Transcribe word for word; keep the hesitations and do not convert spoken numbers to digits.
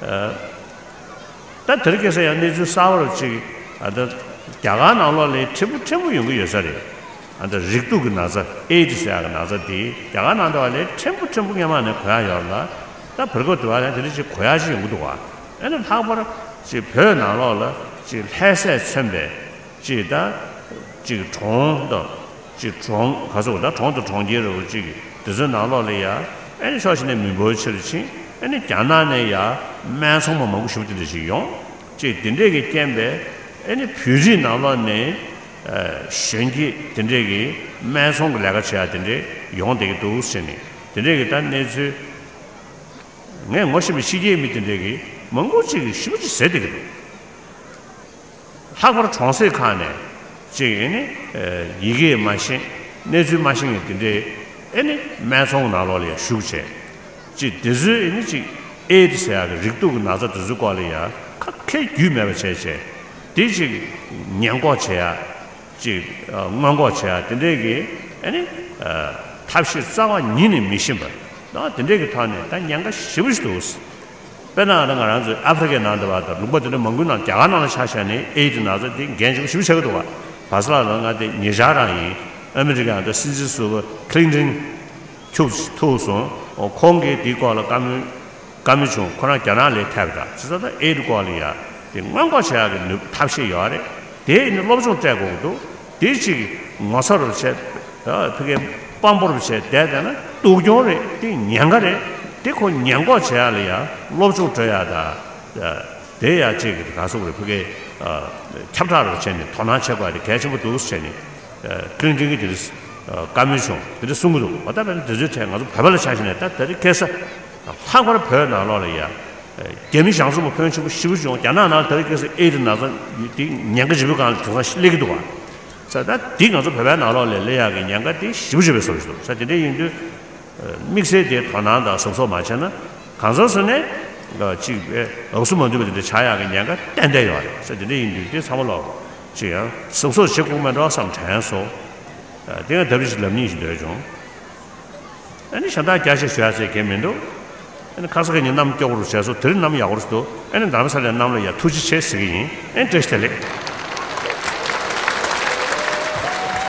ད་དེ་རིང་ཁ་སང་ཡང་གནས་ཚུལ་གསར་པ་ཅིག་ཨ་ད་རྒྱ་གར་ནང་ལོགས་ལ་ཕྲན་བུ་ཕྲན་བུ་ཡོང་གི་ཡོད་ས་རེད། ཨ་ད་རེག་དུག་གི་ན་ཚ་ཨེ་ཌི་ཟེར་ཡག་གི་ན་ཚ་དེ་རྒྱ་གར་ནང་དུ་བ་ལས་ཕྲན་བུ་ཕྲན་བུ་སྔོན་མ་ནས་གོ་ཡག་ཡོད་རེད་ལ། ད་བར་སྐབས་དུ་བ་ལ་དེ་འདྲ་ཅིག་གོ་ཡག་ཅིག་ཡོང་གི་འདུག་བ། ཨ་ནི་ལྷག་པར་ཅིག་བོད་ནང་ལོགས་ལ་ཅིག་ལྷ་སས་མཚོན་པའི་ཅིག་ད་ཅིག་གྲོང་དང་། ཅིག་གྲོང་ག་ཚོད་ད་གྲོང་དང་གྲོང་ཁྱེར་རེད་བ། ཅིག་དེ་ཚོའི་ནང་ལོགས་ལ་ཡ་ཨ་ནི་ཕྱོགས་གཅིག་ནས་མི་འབོར་ཆེ་རུ་ཕྱིན། ཨ་ནི་རྒྱ་ནག་ནས་ཡ་སྨན་ཚོང་མ་མང་པོ་ཞིག་དེ་འདྲ་ཞིག་ཡོང་། ཅིག་དེ་འདྲས་ཀྱི་རྐྱེན་པས་ཨ་ནི་བོད་རིགས་ནང་ལོགས་ནས་ཨ་གཞོན་སྐྱེས་དེ་འདྲས་ཀྱི་སྨན་ཚོང་གི་ལས་ཀ་བྱེད་ཡ་དེ་འདྲས་ཡོང་བསྡད་ཀྱི་འདུག་ཟེར་ནས། དེ་འདྲས་ཀྱི་ད་གནས་ཚུལ་ངས་ངོ་ཤེས་པའི་ཕྱི་རྒྱལ་མི་དེ་འདྲས་ཀྱི་མང་པོ་ཅིག་གིས་ཞེ་པོ་ཅིག་ཟེར་བསྡད་ཀྱི་འདུག་ལྷག་པར་གྲོང་གསེབ་ཁག་ནས་ཅིག་ཨེ་ནི་ཡི་གེ་མ་ཤེས། གནས་ཚུལ་མ་ཤེས་མཁན་དེ་འདྲས་ཨེ་ནི་སྨད་འཚོང་ནང་ལོགས་ལ་ཡང་ཞུགས་བྱས། ཅིག་དེ་ཚོས་ཨེ་ནི་ཅིག་ཨེ་ཌི་ཟེར་ཡག་གི་རེག་དུག་གི་ན་ཚ་དེ་ཚོའི་སྐོར་ལ་ཡང་ཁ་ཁས་རྒྱུས་མེད་པ་བྱས་བྱས། དེ་ཅིག་ཉེན་འགོག་བྱེད་ཡག་ཅིག་སྔོན་འགོག་བྱེད་ཡག་དེ་འདྲས་ཀྱི་ཨེ་ནི་ཐབས་ཤེས་རྩ་བ་ཉིད་ནས་མི་ཤེས་པ་དང་། དེ་འདྲས་ཀྱི་ཐོག་ནས་ད་ཉེན་ཁ་ཞེ་པོ་ཞིག་འདུག་དཔེར་ན་ང་རང་ཚོའི་ཨ་ཧྥེ་རི་ཁའི་ནང་དུ་བ་དང་ལུང་པ་དེ་འདྲ་མང་པོའི་ནང་རྒྱ་གར་ནང་ལ་ཆ་བཞག་ནས་ཨེ་ཌི་ན་ཚ་དེ་འགན་ཆེན་པོ་ཞེ་པོ་ཆགས་ཀྱི་འདུག་བ། བ་ས་ལ་ལ་ང་དེ་ཉེ་ཆར་རང་ཡིན། ཨ་མི་རི་ཀའི་ཨ་ད་སྲིད་འཛིན་ཟུར་པ་ཁི་ལིན་ཏོན་ཁྱུག་ཐུག་སོང་། ཁོང་གིས་དེའི་སྐོར་ལ་བཀའ་མོལ་བཀའ་མོལ་བྱུང་། ཁོ་རང་རྒྱ་ནག་ལ་ཐད་པ་འདྲ། ཅི་ཟེར་ད་ཨེ་ཌི་སྐོར་ལ་ཡ་དེ་སྔོན་འགོག་བྱེད་ཡག་གི་ནུས་ཐབས་ཤེས་ཡོད་རེད། དེ་ནི་སློབ་སྦྱོང་སྤྲད་དགོས་ཀྱི་འདུག་དེ་ཅིག་ངོ་ཚ་རུ་བྱས། ཕ་གིའི་དཔང་པོ་རུ་བྱས་བསྡད་བསྡད་ན་སྡུག་གྱོང་རེད། དེ་ཉེན་ཁ་རེད། དེ་ཁོ་ཉེན་འགོག་བྱེད་ཡག་ལ་ཡ་སློབ་སྦྱོང་སྤྲོད་ཡག་དང་། དེ་ཡ་ཅིག་ག་ཟེར་དགོས་རེད། ཕ་གིའི་ཁྱབ་བསྒྲགས་རུ་བྱས་ནས་དོ་སྣང་བྱེད་དགོས་ཡག་དེ་གལ་ཆེན་པོ་འདུག་ཟེར་ནས། ཀླུ་ཅིན་གྱིས་དེ་འདྲ་བཀའ་མོལ་བྱུང་། དེ་འདྲ་གསུང་གི་འདུག་འོ་ད་དཔེར་ན་དེ་ཚོའི་གྲས་ང་ཚོ་བོད་པ་ལ་ཆ་བཞག་ནས་ད་དེ་རིང་ཁ་སང་ལྷག་པར་བོད་ནང་ལོགས་ལ་ཡ་རྒྱ་མི་གཞུང་ཚབ་པ་ཕོན་ཆེན་པོ་ཞེ་པོ་བྱུང་། རྒྱ་ནག་ནང་ད་རེས་ཁ་སང་ཨེ་ཌི་ན་ཚ་དེ་ཉེན་ཁ་ཞེ་པོའི་སྒང་ལ་དེང་སང་སླེབས་ཀྱི་འདུག་བ། ས་ད་འདི་ང་ཚོ་བོད་པའི་ནང་ལོགས་ལ་སླེབས་ཡག་གི་ཉེན་ཁ་དེ་ཞེ་པོ་ཞེ་པོའི་བཟོ་ཞིག་འདུག་ས་དེ་འདྲ་ཡིན་དུས་དམིགས་བསལ་དེ་དོ་སྣང་དང་གཟབ་གཟབ་མ་བྱས་ན་གང་ཟག་སུ་ནས་གཅིག་འུབ་སུ་མ་འདུས་པ་དེ་འདྲ་ཆགས་ཡག་གི་ཉེན་ཁ་ཏན་ཏན་ཡོད་རེད། ས་དེ་འདྲ་ཡིན་དུས་དེ་ཚང་མ་ལོག་ཅིག་ཡང་གཟབ་གཟབ་བྱེད་དགོས་མེད་འགྲོ་བསམ་དྲན་སོང་། དེ་ཡང་ད་རེས་ཅིག་ལབ་སྙིང་ཞིག་འདོད་བྱུང་། ཨ་ནི་གཞན་དག་རྒྱ་ཆེ་ཞུ་ཡ་ཟེར་མཁན་མི་འདུག་ཨ་ནི་ཁ་སང་ཁ་ཉིན་གནམ་སྐྱོ་པོ་རུ་བྱས་སོང་། དེ་རིང་གནམ་ཡག་པོ་རུ་འདུག་ཨ་ནི་རྡ་རམ་ས་ལའི་གནམ་ལ་ཡ་ཐུགས་རྗེ་ཆེ་ཟེར་གྱི་ཡིན། ཨ་ནི་བཀྲ་ཤིས་བདེ་ལེགས།